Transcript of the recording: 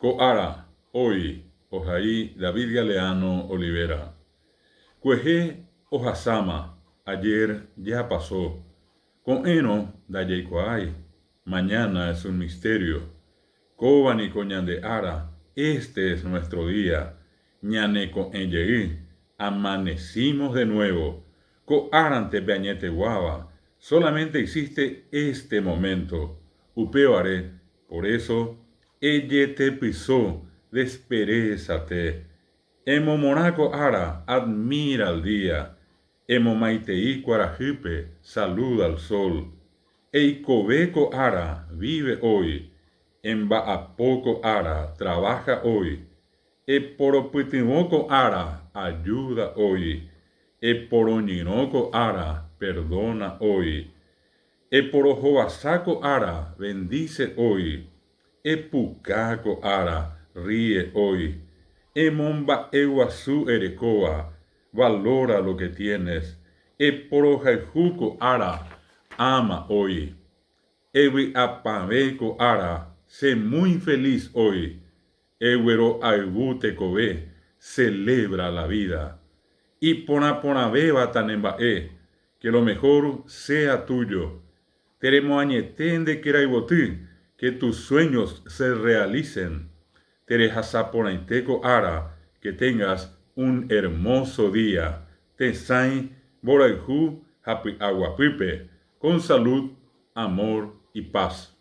Ko ára, hoy, ohai David Galeano Olivera. Kuehe ohasáma, ayer ya pasó. Ko'ẽrõ ndajaikuaái, mañana es un misterio. Kóva niko ñande ára, este es nuestro día. Ñane ko'ẽ jey, amanecimos de nuevo. Ko árante pe añeteguáva, solamente existe este momento. Upévare, por eso, ejetepyso, desperezate. Emomorã ko ára, admira al día. Emomaitei kuarahýpe, saluda al sol. Eikove ko ára, vive hoy. Emba'apo ko ára, trabaja hoy. Eporopytyvõ ko ára, ayuda hoy. Eporoñyrõ ko ára, perdona hoy. Eporohovasa ko ára, bendice hoy. Epuka ko ára, ríe hoy. Emomba'eguasu erekóva, valora lo que tienes. Eporohayhu ko ára, ama hoy. Evy'apavẽ ko ára, sé muy feliz hoy. Eguero'ayvu tekove, celebra la vida. Iporãporãvéva tanemba'e, que lo mejor sea tuyo. Teremoañete nde kerayvoty, que tus sueños se realicen. Terehasaporãite ko ára, que tengas un hermoso día. Tesãi, mborayhu ha py'aguapýpe, con salud, amor y paz.